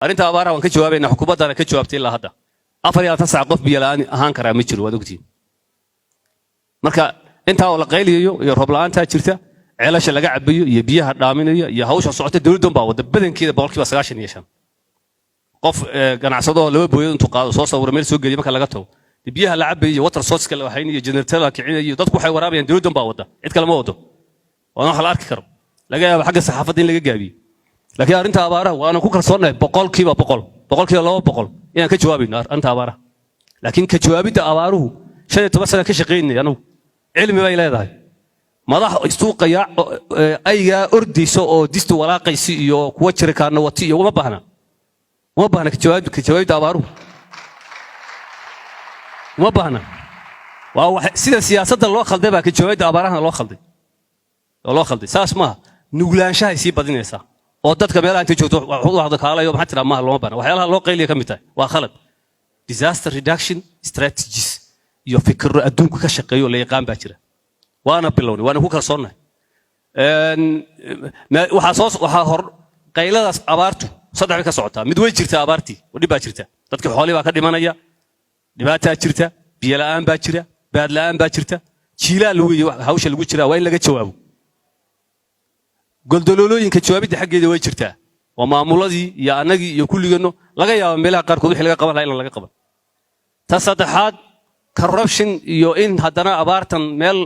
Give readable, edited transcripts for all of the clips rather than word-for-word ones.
Arrinta abaaraha waan ka jawaabaynaa, xukuumaddana ka jawaabtay. Ilaa hadda 24 saac qof biyo la'aan ahaan karaa ma jiro, waad ogtihiin. Marka intaa oo la qayliyayo iyo roob la'aantaa jirta, ceelasha laga cabayo iyo biyaha dhaaminayo iyo hawsha socota, dowladdan baa wadda badankeeda, 95%. Qof ganacsado oo laba booyad intuu qaado soo sawiro meel soo geliya marka laga tago, dee biyaha la cabayo iyo water source la waxaynayo, generator la kicinayo, dadku waxay waraabayaan, dowladdan baa wadda, cid kale ma wado. Waana wax la arki karo, laga yaabo xagga saxaafadda in laga gaabiyo. Laakiin arrinta abaaraha waana ku kalsoonnahay 100%, 200% inaan ka jawaabayno arrinta abaaraha. Laakiin ka jawaabidda abaaruhu, 15 sana ka shaqaynay anugu, cilmi bay leedahay. Madax suuqaya aygaa ordaysa oo dista walaaqaysi iyo kuwa jirikaana wati iyo uma baahna, uma baahna. Ka jawaabidda abaaruhu uma baahna. Waa wax sida siyaasadda loo khalday baa ka jawaabidda abaarahana loo khalday oo loo khalday. Saas maaha, nuglaanshahay sii badinaysaa oo dadka meelaha inta joogto wax u wada kaalayo. Maxaa tiraa? Maaha, looma baahna. Waxyaalaha loo qayliya ka mid tahay waa khalad. Disaster reduction strategies iyo fikirro adduunka ka shaqeeyo oo la yaqaan baa jira. Waana bilownay, waana ku kalsoonnahay. Waxaa soo waxaa hor qayladaas abaartu saddex bay ka socotaa. Mid way jirtaa, abaartii oo dhib baa jirta, dadkii xoolihii baa ka dhimanaya, dhibaataa jirta, biyo la'aan baa jira, baad la'aan baa jirta, jiilaal weeye. Hawsha lagu jiraa waa in laga jawaabo. Goldaloolooyinka jawaabidda xaggeeda way jirtaa, waa maamuladii iyo annagii iyo kulligeenno, laga yaaba meelaha qaarkood wixii laga qaban lahaa inaan laga qaban. Ta saddexaad, corruption iyo in haddana abaartan meel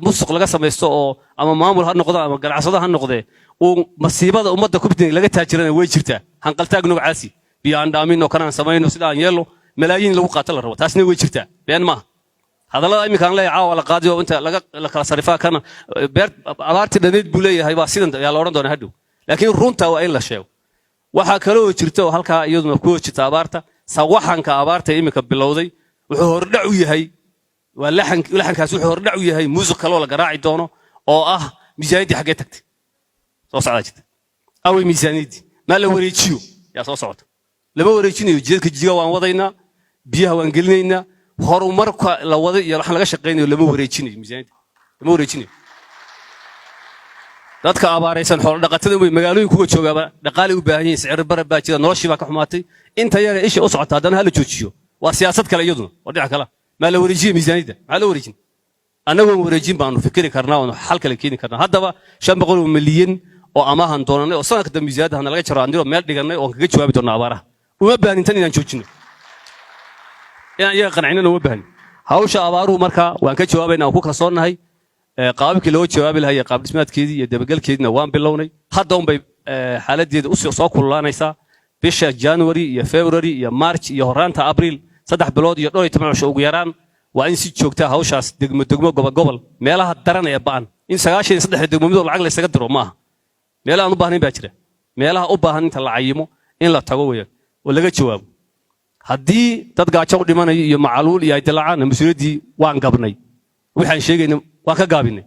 musuq laga samaysto oo ama maamul ha noqdo ama ganacsado ha noqdee, uu masiibada ummadda ku bidin laga taajirana way jirtaa. Hanqaltaag noocaasi, biyo aan dhaaminno, kanaan samayno, sida aan yeelno, malaayiin lagu qaato la rabo, taasna way jirtaa, been maaha. Hadallada iminka aan leeyahay caawa la qaadiyo inta laga la kala sarifaa kana beer abaartii dhaneyd buu leeyahay, baa sidan yaa la odhan doonaa hadhow. Laakiin runta waa in la sheego. Waxaa kaloo jirta oo halkaa iyaduna ku jirta abaarta, sawaxanka abaarta iminka bilowday wuxuu hordhac u yahay, waa laxan, laxankaas wuxuu hordhac u yahay muusiq kaloo la garaaci doono oo ah miisaaniyaddii xaggee tagtay. Soo socdaa jirta, awey miisaaniyaddii maa la wareejiyo yaa soo socota. Lama wareejinayo. Jidadka Jijiga waan wadaynaa, biyaha waan gelinaynaa, horumarka la waday iyo waxaan laga shaqaynayo lama wareejinayo. Miisaaniyadda lama wareejinayo. Dadka abaaraysan, xoolo dhaqatada wey, magaalooyin kuwa joogaaba dhaqaalay u baahan yihiin, sicir barar baa jira, noloshii baa ka xumaatay. Inta yare isha u socota haddana hala joojiyo, waa siyaasad kale iyaduna, waa dhinac kale. Maa la wareejiye miisaaniyadda? Maxaa la wareejin? Annagoon wareejin baanu fikiri karnaa oonu xal kale keeni karnaa. Haddaba 500 milyan oo amaahan doonanay oo sanadka dambe miisaaniyadda hana laga jaro andiroo meel dhiganay oon kaga jawaabi doonaa abaaraha. Uma baahnin tan inaan joojino, inaan iyaga qancinana uma baahnin. Hawsha abaaruhu markaa waan ka jawaabaynaa, waan ku kalsoonnahay. Qaababkii loo jawaabi lahaa iyo qaab dhismaadkeedii iyo dabagelkeediina waan bilownay. Hadda unbay xaaladeeda usoo soo kululaanaysaa. Bisha January iyo February iyo March iyo horaanta Abriil, 3 bilood iyo dhowr iyo toban cisho ugu yaraan, waa in si joogta hawshaas degmo degmo, gobol gobol, meelaha daran ee ba'an. In 93 degmo midoo lacag laysaga diro maaha. Meelaha aan u baahnayn baa jira. Meelaha u baahan inta la cayimo in la tago weeyaan oo laga jawaabo. Haddii dad gaajo u dhimanayo iyo macaluul iyo ay dilaacaan, mas-uuliyaddii waan gabnay, waxaan sheegayna waan ka gaabinay.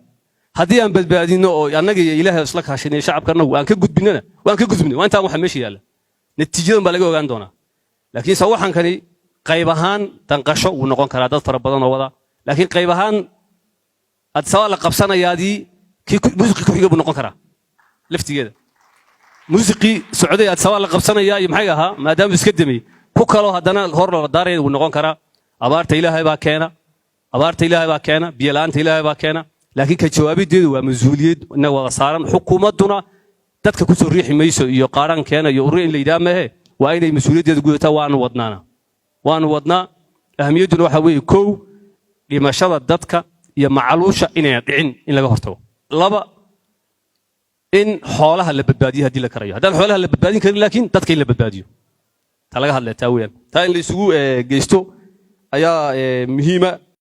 Haddii aan badbaadino oo annaga iyo Ilaahay isla kaashanay, shacabka annagu aan ka gudbinana, waan ka gudbinay. Waa intaan waxa meesha yaalla, natiijadan baa laga ogaan doonaa. Laakiin sawaxankani qayb ahaan danqasho wuu noqon karaa dad fara badan oo wada, laakiin qayb ahaan Addis Ababa la qabsanayaadii kii muusiqii ku xiga buu noqon karaa laftigeeda. Muusiqii socday Addis Ababa la qabsanayaa iyo maxay ahaa, maadaama iska damey, ku kaloo haddana hor loola daaraya wuu noqon karaa. Abaarta Ilaahay baa keena, abaarta Ilaahay baa keena, biyo la'aanta Ilaahay baa keena, laakiin ka jawaabideedu waa mas-uuliyad inaga wada saaran. Xukuumadduna dadka kusoo riixi mayso iyo qaaraan keena iyo urur in la yidhaha mehe, waa inay mas-uuliyaddeeda gudataa. Waanu wadnaana, waanu wadnaa. Ahmiyadduna waxaa weeye: kow, dhimashada dadka iyo macaluusha inayna dhicin in laga hortago; laba, in xoolaha la badbaadiyo haddii la karayo, haddaan xoolaha la badbaadin karin laakiin dadka in la badbaadiyo. Ta laga hadlaya taa weeyaan. Taa in la isugu geysto ayaa muhiima.